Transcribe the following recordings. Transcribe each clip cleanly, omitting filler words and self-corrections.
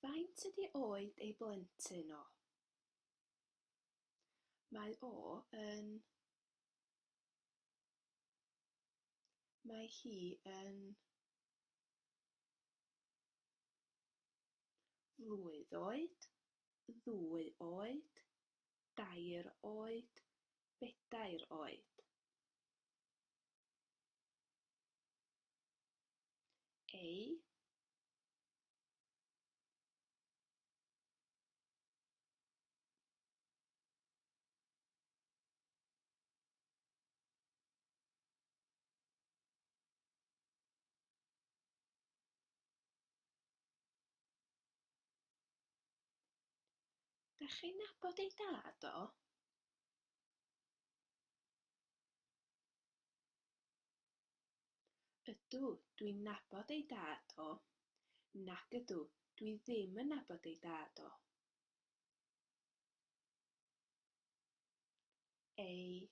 Faint ydy oed ei blentyn o? Mae o yn. Mae hi yn. Flwydd oed, ddwy oed, dair oed, bedair oed. Ei. Dach chi'n nabod ei dad o? Ydw, dwi'n nabod ei dad o. Nag ydw, dwi ddim yn nabod ei dad o. Ei.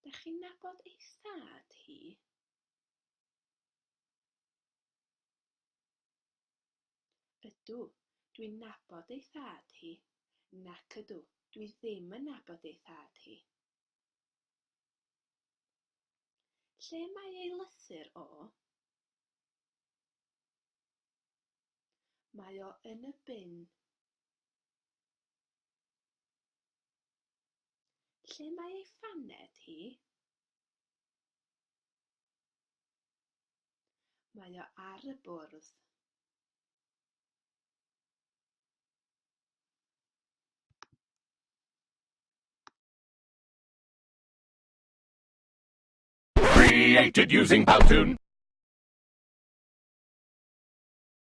Dach chi'n nabod ei thad hi? Ydw, dwi'n nabod ei thad hi. Nac ydw, dwi ddim yn nabod ei thad hi. Lle mae ei lythyr o? Mae o yn y bin. Lle mae ei phaned hi? Mae o ar y bwrdd. Created using Powtoon.